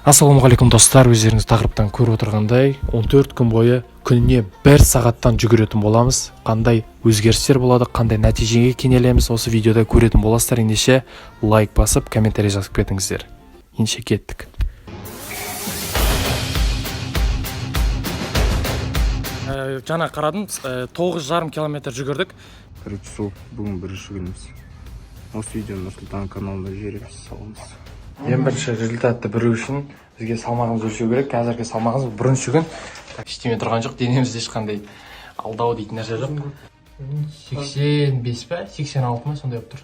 Ассалаумағалейкум, достар! Өздеріңіз тақырыптан көріп отырғандай, 14 күн бойы күніне бір сағаттан жүгіретін боламыз. Қандай өзгерістер болады, қандай нәтижеге кенелеміз, осы видеода көретін боласыздар. Ендеше лайк басып, комментарий жазып кетіңіздер. Ендеше кеттік. Жаңа қарадым, 9,5 километр жүгірдік. Короче, сол бүгін бірінші күніміз. Осы видеоны Нұрсұлтан каналына жібереміз, саламыз. Ең бірінші результатты білу үшін бізге салмағымызды өлшеу керек. Қазіргі салмағымыз, бірінші күн, ештеме тұрған жоқ денемізде, ешқандай алдау дейтін нәрсе жоқ. 85 па, 86 ма, сондай болып тұр.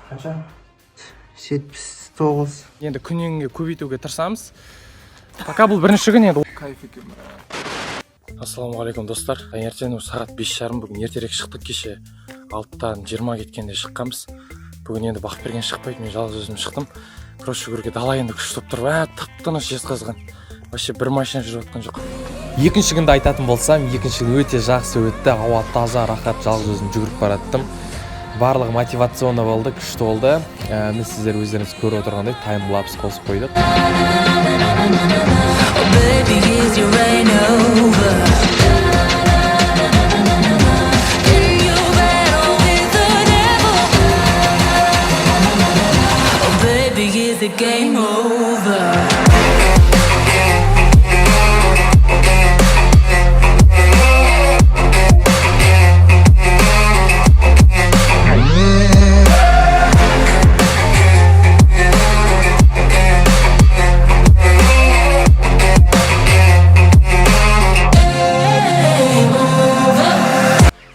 Қанша? 79. Енді күннен күнге көбейтуге тырысамыз. Пока бұл бірінші күн енді. Кайф екен. Ассалаумағалейкум, достар! Таңертең сағат 5:30. Бүгін ертерек шықтық, кеше 6-тан 20 кеткенде шыққанбыз. Бүгін енді Бақберген шықпайды, мен жалғыз өзім шықтым кросс жүгіруге. Дала енді күшті болып тұр, тып тыныш Жезқазған, вообще бір машина жүріп жатқан жоқ. Екінші күнді айтатын болсам, екінші күн өте жақсы өтті. Ауа таза, рахат, жалғыз өзім жүгіріп бараттым. Барлығы мотивационный болды, күшті болды. Міне, сіздер өздеріңіз көріп отырғандай, таймлапс қосып қойдық. Oh, baby, is your reign over? In your battle with the devil. Oh, baby, is the game over?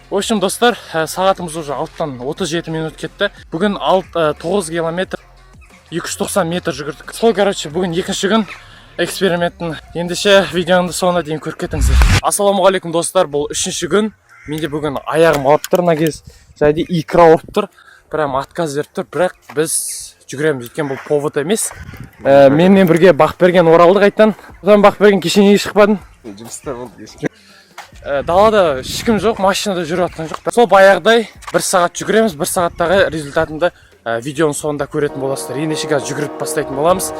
В общем, достар, сағатымыз уже 6-тан 37 минут кетті. Бүгін 9 километр 290 метр жүгірдік. Сол, короче, бүгін екінші күн эксперименттің. Ендеше видеоны соңына дейін көріп кетіңіздер. Ассалаумағалейкум, достар! Бұл үшінші күн. Менде бүгін аяғым ауырып тұр мына кез. Және де икра ауырып тұр. Прям отказ беріп тұр. Бірақ біз жүгіреміз, өйткені бұл повод емес. Менімен бірге Бақберген оралды қайтадан. Одан, Бақберген, кеше неге шықпадың? Жұмыста болды кешке. Далада ешкім жоқ, машинада жүріп жатқан жоқ. Сол баяғыдай бір сағат жүгіреміз, бір сағаттағы результатымды видеоның соңында көретін боласыздар. Ендеше қазір жүгіріп бастайтын боламыз.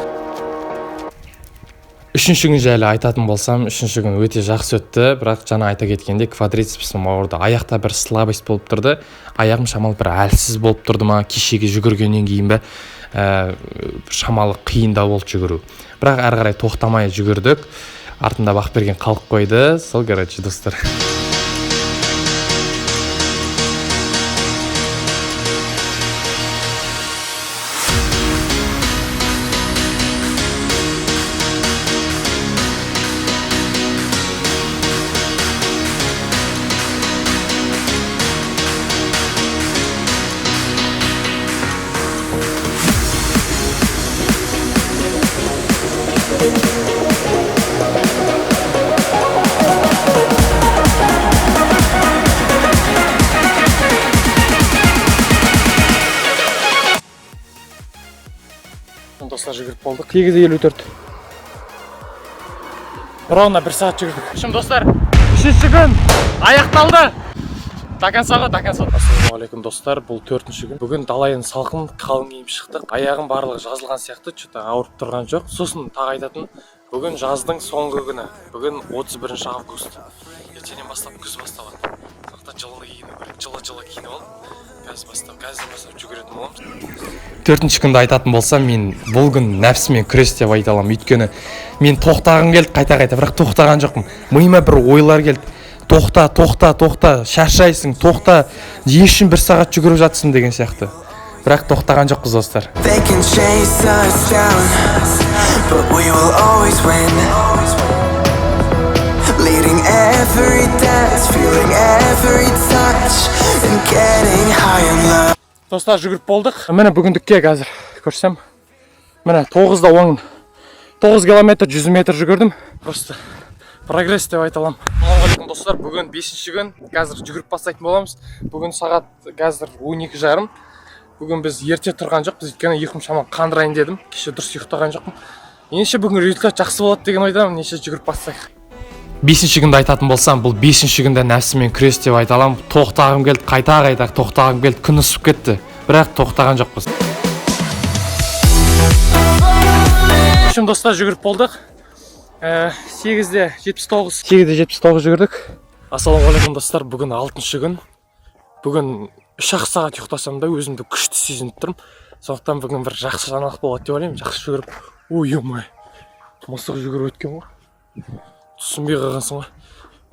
Үшінші күн жайлы айтатын болсам, үшінші күн өте жақсы өтті, бірақ жаңа айта кеткендей, квадрицепсім ауырды. Аяқта бір слабость болып тұрды. Аяғым шамалы бір әлсіз болып тұрды ма, кешегі жүгіргеннен кейін бе, шамалы қиындау болды жүгіру. Бірақ әрі қарай тоқтамай жүгірдік. Артында Бақберген қалып қойды. Сол, короче, достар. Достар, жүгіріп болдық. 8:54. Ровно бір сағат жүгірдік. В общем, достар, үшінші күн аяқталды. До конца ғой, до конца. Ассалаумағалейкум, достар! Бұл төртінші күн. Бүгін дала енді салқын, қалың киім шықтық. Аяғым барлығы жазылған сияқты, что-то ауырып тұрған жоқ. Сосын тағы айтатын, бүгін жаздың соңғы күні. Бүгін 31 август. Ертеңнен бастап күз басталады. Сондықтан жылы киіну керек. Жылы жылы киініп алып, қазір бастап, қазірден бастап жүгіретін боламыз. Төртінші күнді айтатын болсам, мен бұл күн нәпсімен күрес деп айта аламын. Өйткені мен тоқтағым келді қайта қайта, бірақ тоқтаған жоқпын. Миыма бір ойлар келді: тоқта, тоқта, тоқта, шаршайсың, тоқта, не үшін бір сағат жүгіріп жатсың деген сияқты. Бірақ тоқтаған жоқпыз, достар. They can chase us down, but we will always win. Leading every dance, feeling every touch, and getting high on love. Достар, жүгіріп болдық. Міне, бүгіндікке қазір көрсем, міне, 9 да 10, 9 километр 100 метр жүгірдім. Просто прогресс деп айта аламын. Ассалаумағалейкум, достар! Бүгін бесінші күн. Қазір жүгіріп бастайтын боламыз. Бүгін сағат қазір 12:30. Бүгін біз ерте тұрған жоқпыз, өйткені ұйқым шамалы қандырайын дедім, кеше дұрыс ұйықтаған жоқпын. Ендеше бүгін результат жақсы болады деген ойдамын. Ендеше жүгіріп бастайық. Бесінші күнді айтатын болсам, бұл бесінші күнде нәпсімен күрес деп айта аламын. Тоқтағым келді, қайта қайта тоқтағым келді, күн ысып кетті, бірақ тоқтаған жоқпыз. Общем, достар, жүгіріп болдық. 8-де 79, 8-де 79 жүгірдік. Ассалаумағалейкум, достар! Бүгін алтыншы күн. Бүгін 3-ақ сағат ұйықтасам да, өзімді күшті сезініп тұрмын. Сондықтан бүгін бір жақсы жаңалық болады деп ойлаймын. Жақсы жүгіріп, ой, ой, мысық жүгіріп өткен ғой, түсінбей қалғансың ғой.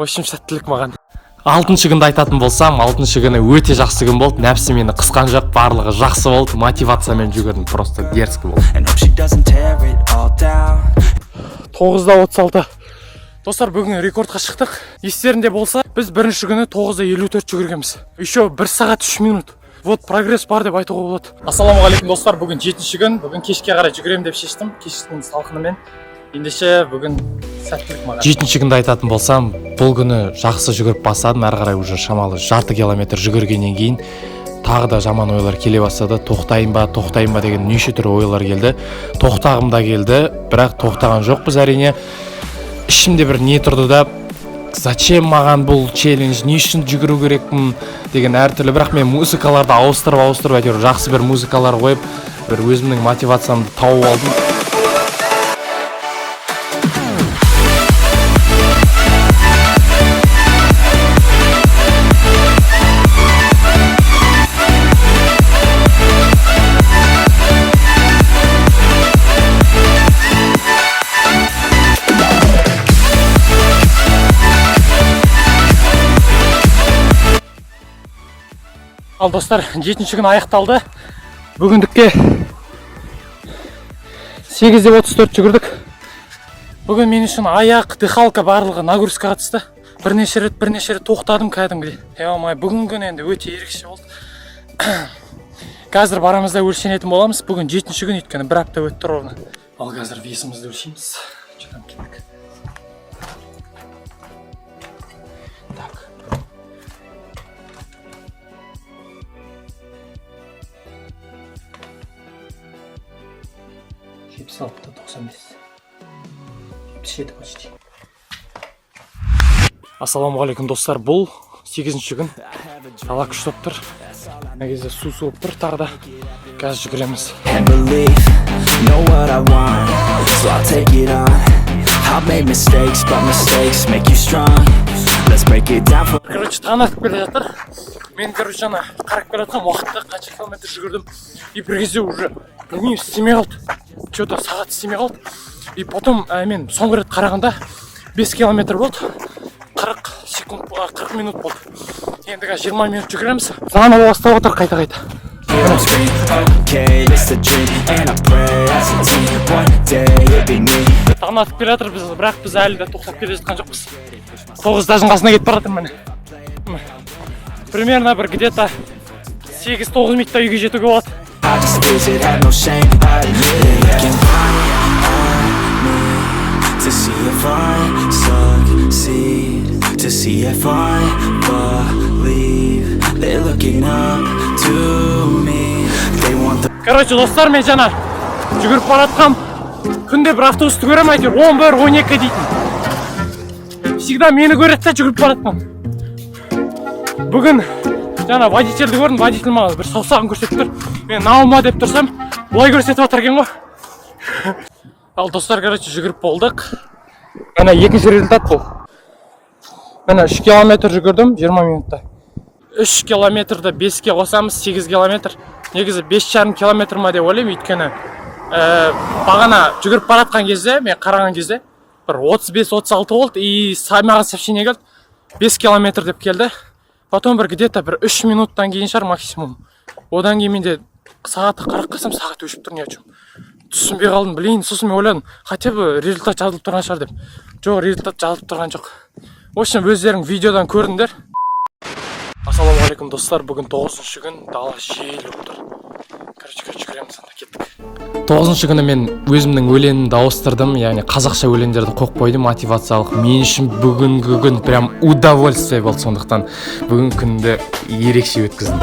В общем, сәттілік маған. Алтыншы күнді айтатын болсам, алтыншы күні өте жақсы күн болды. Нәпсі мені қысқан жоқ, барлығы жақсы болды. Мотивациямен жүгірдім, просто дерзкий болды. And hope she doesn't tear it all down. 9-да 36. Достар, бүгін рекордқа шықтық. Естерінде болса, біз бірінші күні 9-да 54 жүгіргенбіз. Еще бір сағат 3 минут. Вот прогресс бар деп айтуға болады. Ассалаумағалейкум, достар! Бүгін жетінші күн. Бүгін кешке қарай жүгіремін деп шештім, кештің салқынымен. Ендеше, бүгін сәттілік маған. Жетінші күнді айтатын болсам, бұл күні жақсы жүгіріп бастадым. Әрі қарай уже шамалы жарты километр жүгіргеннен кейін тағы да жаман ойлар келе бастады. Тоқтайын ба, тоқтайын ба деген неше түрлі ойлар келді. Тоқтағым да келді, бірақ тоқтаған жоқпыз, әрине. Ішімде бір не тұрды да, зачем маған бұл челлендж, не үшін жүгіру керекпін деген әртүрлі. Бірақ мен музыкаларды ауыстырып ауыстырып, әйтеуір жақсы бір музыкалар қойып, бір өзімнің мотивациямды тауып алдым. Ал, достар, жетінші күн аяқталды. Бүгіндікке 8-де 34 жүгірдік. Бүгін мен үшін аяқ, дыхалка, барлығы нагрузкаға түсті. Бірнеше рет, бірнеше рет тоқтадым кәдімгідей. Ё, бүгінгі күн енді өте ерекше болды. Қазір барамыз да өлшенетін боламыз. Бүгін жетінші күн, өйткені бір апта өтті ровно. Ал қазір весімізді өлшейміз. Че там, кеттік. Так. 76-95. 77 почти. Ассалаумағалейкум, достар! Бұл сегізінші күн. Дала күшті болып тұр. Мына кезде су суып тұр тағы да. Қазір жүгіреміз. And belief. Know what I want, so I'll take it on. I've made mistakes, but mistakes make you strong. Let's break it down for Короче, таң атып келе жатыр. Мен, короче, ана қарап келе жатқанмын уақытта, қанша километр жүгірдім. И бір кезде уже білмеймін, істемей қалды че то, сағат істемей қалды. И потом мен соңғы рет қарағанда 5 километр болды, 40 секунд, 40 минут болды. Енді қазір 20 минут жүгіреміз. Заново бастап отыр қайта қайта. Hear 'em scream. Okay, it's a dream, and I pray as a team. One day it'll be me. Таң атып келе жатыр, біз, бірақ біз әлі де тоқтап келе жатқан жоқпыз. Тоғыз этаждың қасына кетіп бара жатырмын, міне. Міне. Примерно бір где то 8-9 минутта үйге жетуге болады. I just visit, have no shame, I admit it. Looking right at me to see if I succeed, to see if I believe. They're looking up to me. They want the Короче, достар, мен жаңа жүгіріп бара жатқам, күнде бір автобусты көремін, әйтеуір 11-12 дейтін. Всегда мені көреді да жүгіріп бара жатқан. Бүгін жаңа водительді көрдім. Водитель маған бір саусағын көрсетіп тұр. Мен наума деп тұрсам, былай көрсетіп жатыр екен ғой. Ал, достар, короче, жүгіріп болдық. Міне, екінші результат бұл. Міне, 3 километр жүгірдім 20 минутта. 3 километрді 5-ке қосамыз, 8 километр. Негізі 5,5 километр ма деп ойлаймын, өйткені бағана жүгіріп бара жатқан кезде мен қараған кезде бір 35-36 болды. И маған сообщение келді, 5 километр деп келді. Потом бір где то бір 3 минуттан кейін шығар максимум, одан кейін менде сағатты қарап қалсам, сағат өшіп тұр. Ни о чем түсінбей қалдым, блин. Сосын мен ойладым, хотя бы результат жазылып тұрған шығар деп. Жоқ, результат жазылып тұрған жоқ. В общем, өздерің видеодан көрдіңдер. Ассалаумағалейкум, достар! Бүгін тоғызыншы күн. Дала жел болып тұр. Короче, короче, жүгіреміз анда, кеттік. Тоғызыншы күні мен өзімнің өлеңімді ауыстырдым, яғни қазақша өлеңдерді қойып қойдым, мотивациялық. Мен үшін бүгінгі күн прям удовольствие болды, сондықтан бүгінгі күнді ерекше өткіздім.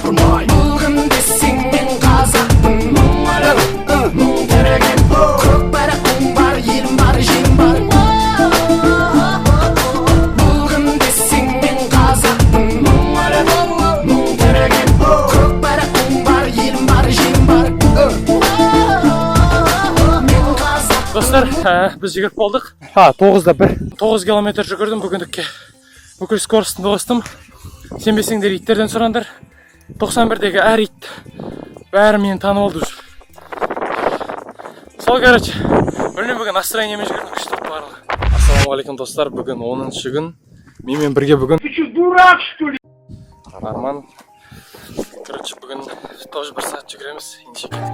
Бүгін десең, мен қазақпын. Мың өлең, мың тереген. Көк байрағым бар, елім бар, жерім бар. Бүгін десең, мен қазақпын. Мың өлең. Біз жүгіріп болдық. А, 9-да 1. 9 километр жүгірдім бүгіндікке. Бүкіл скоростьті қостым. Сенбесеңдер, иттерден сұраңдар. 91-дегі әр ит, бәрі мені танып алды уже. Сол, короче, білмеймін, бүгін настроениемен жүгірдім, күшті болды барлығы. Ассалаумағалейкум, достар, бүгін 10-күн. Менімен бірге бүгін Ты что, дурак, что ли? Арман. Короче, бүгін тоже бір сағат жүгіреміз. Ендеше, кеттік.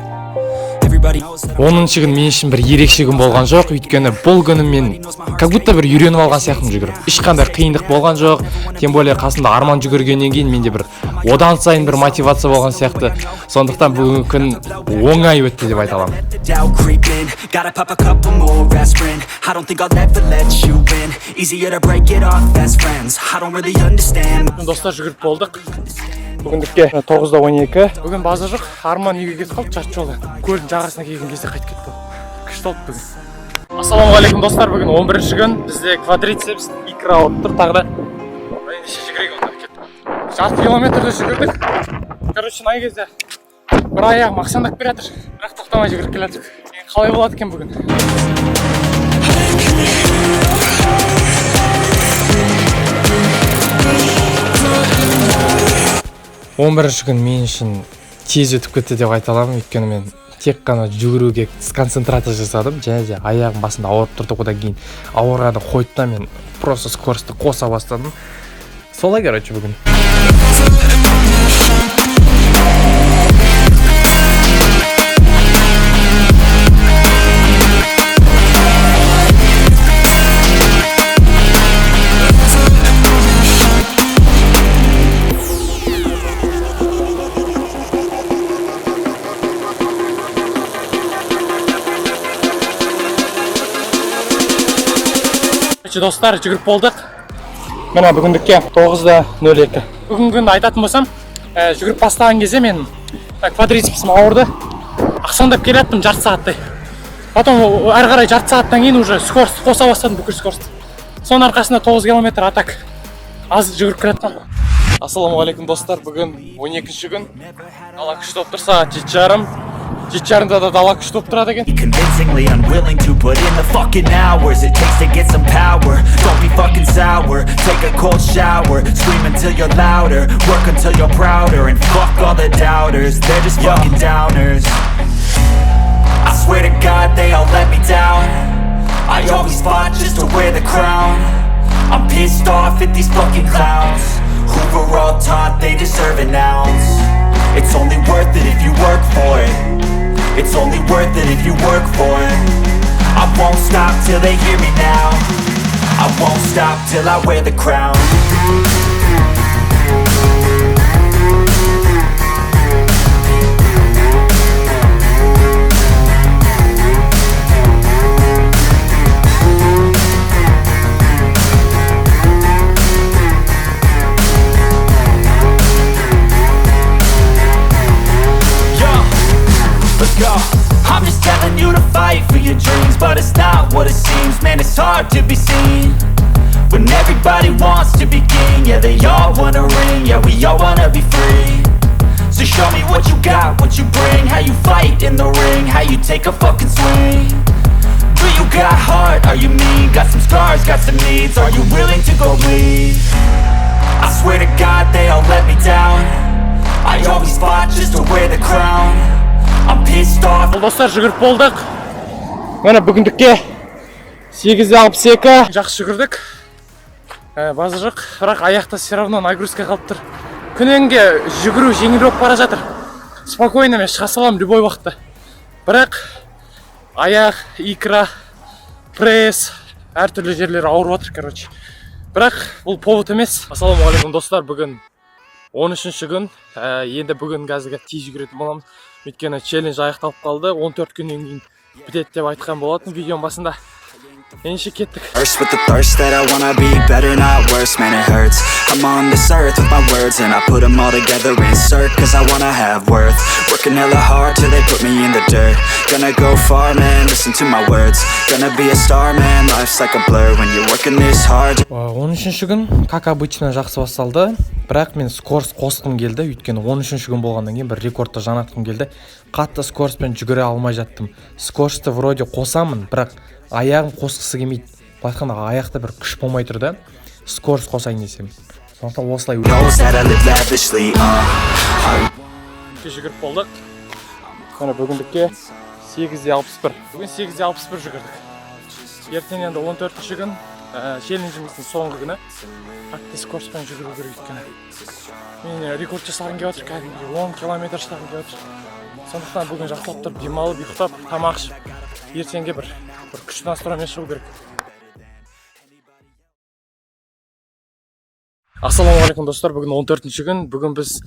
Everybody knows that 10-күн мен үшін бір ерекше күн болған жоқ, өйткені бұл күні мен как будто бір үйреніп алған сияқтымын жүгіріп. Ешқандай қиындық болған жоқ, тем более қасымда Арман жүгіргеннен кейін менде бір одан сайын бір мотивация болған сияқты. Сондықтан бүгінгі күн оңай өтті деп айта аламын. Let the doubt creep in. Gotta pop a couple more aspirin. I don't think I'll ever let you in. Easier to break it off best friends. I don't really understand. Достар, жүгіріп болдық. Бүгіндікке 9-да 12. Бүгін база жоқ, Арман үйге кетіп қалды жарты жолда. Көлдің жағасына келген кезде қайтып кетті ол. Күшті болды бүгін. Ассалаумағалейкум, достар, бүгін 11 күн. Бізде квадрицепс, икра болып тұр тағы да. Ендеше, жүгірейік онда, кеттік. Жарты километрді жүгірдік. Короче, мына кезде бір аяғым ақсаңдап келе жатыр, бірақ тоқтамай жүгіріп келе жатыр. Енді қалай болады екен бүгін? 11-күн мен үшін тез өтіп кетті деп айта аламын, өйткені мен тек қана жүгіруге концентрация жасадым және де аяғым басында ауырып тұрды. Одан кейін ауырғанды қойды да, мен просто скоростьті қоса бастадым. Солай, короче, бүгін. Короче, достар, жүгіріп болдық. Міне, бүгіндікке 9-да 02. Бүгінгі күнді айтатын болсам, жүгіріп бастаған кезде мен квадрицепсім ауырды, ақсаңдап келе жаттым жарты сағаттай. Потом әрі қарай жарты сағаттан кейін уже скорость қоса бастадым, бүкіл скорость. Соның арқасында 9 километр, а так аз жүгіріп келе жатқанмын. Ассалаумағалейкум, достар, бүгін 12 күн. Дала күшті болып тұр, сағат 7:30. 7:30-да да дала күшті болып тұрады екен. Convincingly unwilling to put in the fucking hours it takes to get some power. Don't be fucking sour, take a cold shower. Scream until you're louder, work until you're prouder. And fuck all the doubters, they're just fucking downers. I swear to God, they all let me down. I always fought just to wear the crown. I'm pissed off at these fucking clowns who were all taught they deserve an ounce. It's only worth it if you work for it. It's only worth it if you work for it. I won't stop till they hear me now. I won't stop till I wear the crown. Yo, let's go. I'm just telling you to fight for your dreams, but it's not what it seems. Man, it's hard to be seen when everybody wants to be king. Yeah, they all wanna ring. Yeah, we all wanna be free. So show me what you got, what you bring, how you fight in the ring, how you take a fucking swing. Do you got heart? Are you mean? Got some scars, got some needs. Are you willing to go bleed? I swear to God, they all let me down. I always fought just to wear the crown. I'm pissed off. Ал, достар, жүгіріп болдық. Міне, бүгіндікке 8-62. Жақсы жүгірдік. База жоқ, бірақ аяқта все равно нагрузка қалып тұр. Күннен күнге жүгіру жеңіл болып бара жатыр. Спокойно мен шыға саламын любой уақытта, бірақ аяқ, икра, пресс, әртүрлі жерлері ауырып жатыр, короче. Бірақ бұл повод емес. Ассалаумағалейкум, достар, бүгін 13 күн. Енді бүгін қазіргі тез жүгіретін боламыз, өйткені челлендж аяқталып қалды, 14 күннен кейін бітеді деп айтқан болатын видеоның басында. Ендеше, кеттік. First with the thirst that I wanna be better, not worse, man, it hurts. I'm on this earth with my words, and I put them all together, insert, 'cause I wanna have worth. Working hella hard till they put me in the dirt. Gonna go far, man, listen to my words. Gonna be a star, man, life's like a blur when you're working this hard. 13 күн, как обычно, жақсы басталды. Бірақ мен скорость қосқым келді, өйткені 13 күн болғаннан кейін бір рекордты жанатқым келді. Қатты скоростьпен жүгіре алмай жаттым. Скоростьті вроде қосамын, бірақ аяғым қосқысы келмейді. Былай айтқанда, аяқта бір күш болмай тұр да, скорость қосайын десем. Сондықтан осылай Knows that I live lavishly. Жүгіріп болдық. Міне, бүгіндікке 8:61. Бүгін 8:61 жүгірдік. Ертең енді 14 күн, челленджіміздің соңғы күні. Қатты скоростьпен жүгіру керек, өйткені мен рекорд жасағым келіп жатыр, кәдімгідей 10 километр жасағым келіп жатыр. Сондықтан бүгін жақсылап тұрып демалып, ұйықтап, тамақ ішіп, ертеңге бір күшті настроймен шығу керек. Ассалаумағалейкум, достар! Бүгін 14 күн. Бүгін біз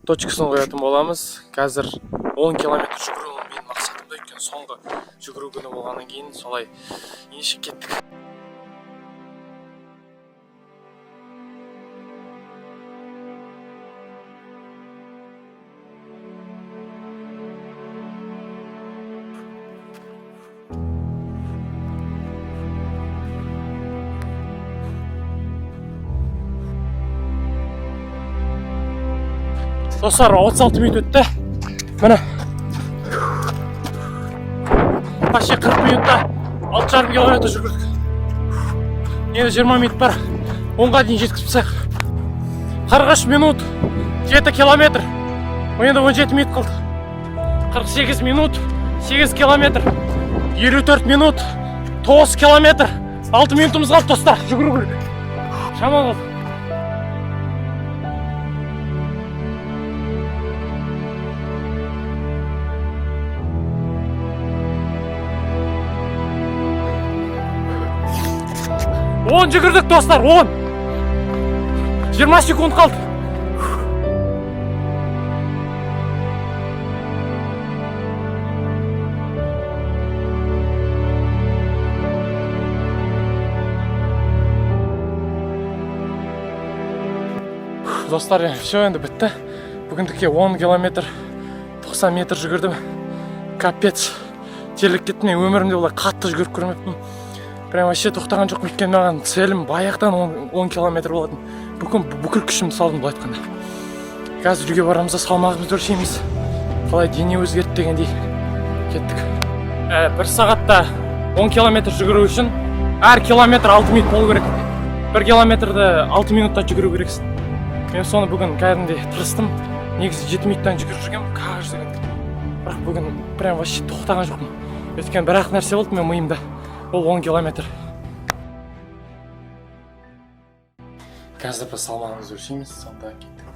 точкасын қоятын боламыз. Қазір 10 километр жүгіру менің мақсатым да, өйткені соңғы жүгіру күні болғаннан кейін солай. Ендеше кеттік. Достар, 36 минут өтті. Міне, почти 40 минутта 6,5 километр жүгірдік. Енді 20 минут бар, 10-ға дейін жеткізіп тастайық. 43 минут, 7 километр. Енді 17 минут қалды. 48 минут, 8 километр. 54 минут, 9 километр. 6 минутымыз қалды, достар, жүгіру керек. Шамалы қалды. 10 жүгірдік, достар, 10. 20 секунд қалды. Достар, все, енді бітті. Бүгіндікке 10 километр 90 метр жүгірдім. Капец, терлеп кеттім. Мен өмірімде олай қатты жүгіріп көрмеппін. Прям вообще тоқтаған жоқпын, өйткені маған целім баяғыдан 10 километр болатын. Бүкіл күшімді салдым, былай айтқанда. Қазір үйге барамыз да, салмағымызды өлшейміз, қалай дене өзгерді дегендей. Кеттік. Бір сағатта 10 километр жүгіру үшін әр километр 6 минут болу керек. 1 километрді 6 минутта жүгіру керексің. Мен соны бүгін кәдімгідей тырыстым. Негізі 7 минуттан жүгіріп жүргенмін каждый күн, бірақ бүгін прям вообще тоқтаған жоқпын, өйткені бір ақ нәрсе болды менің миымда, ол 10 километр. Қазір біз салмағымызды өлшейміз, сонда кеттік.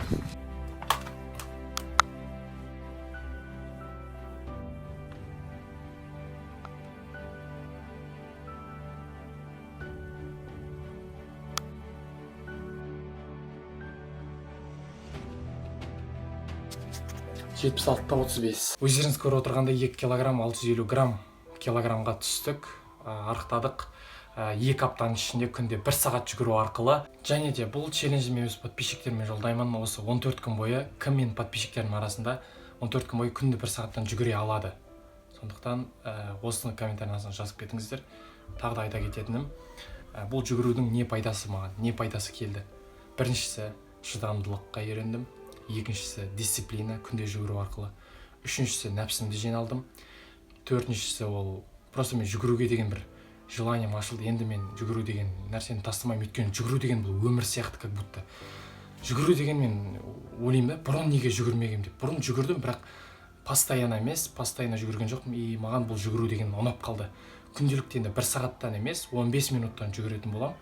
76,35. Өздеріңіз көріп отырғандай, 2 килограмм 650 грамм килограммға түстік, арықтадық. 2 аптаның ішінде күнде бір сағат жүгіру арқылы. Және де бұл челленджді мен өз подписчиктеріме жолдаймын. Осы 14 күн бойы кім менің подписчиктерім арасында 14 күн бойы күнде бір сағаттан жүгіре алады? Сондықтан осыны комментарийдің астына жазып кетіңіздер. Тағы да айта кететінім, бұл жүгірудің не пайдасы, маған не пайдасы келді? Біріншісі, шыдамдылыққа үйрендім. Екіншісі, дисциплина, күнде жүгіру арқылы. Үшіншісі, нәпсімді жеңе алдым. Төртіншісі, ол просто мен жүгіруге деген бір желанием ашылды. Енді мен жүгіру деген нәрсені тастамаймын, өйткені жүгіру деген бұл өмір сияқты как будто. Жүгіру деген, мен ойлаймын да, бұрын неге жүгірмегенмін деп. Бұрын жүгірдім, бірақ постоянно емес, постоянно жүгірген жоқпын. И маған бұл жүгіру деген ұнап қалды. Күнделікті енді бір сағаттан емес, 15 минуттан жүгіретін боламын.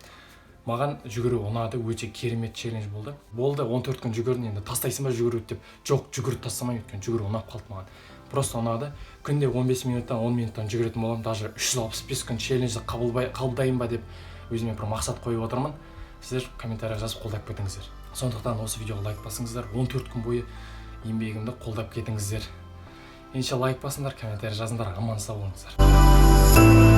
Маған жүгіру ұнады, өте керемет челлендж болды. Болды, 14 күн жүгірдің, енді тастайсың ба жүгіруді деп. Жоқ, жүгіруді тастамаймын, өйткені жүгіру ұнап қалды маған, просто ұнады. Күнде 15 минуттан, 10 минуттан жүгіретін боламын. Даже 365 күн челленджді қабылдайын ба деп өзіме бір мақсат қойып отырмын. Сіздер комментарий жазып, қолдап кетіңіздер. Сондықтан осы видеоға лайк басыңыздар, 14 күн бойы еңбегімді қолдап кетіңіздер. Ендеше лайк басыңдар, комментарий жазыңдар. Аман сау болыңыздар.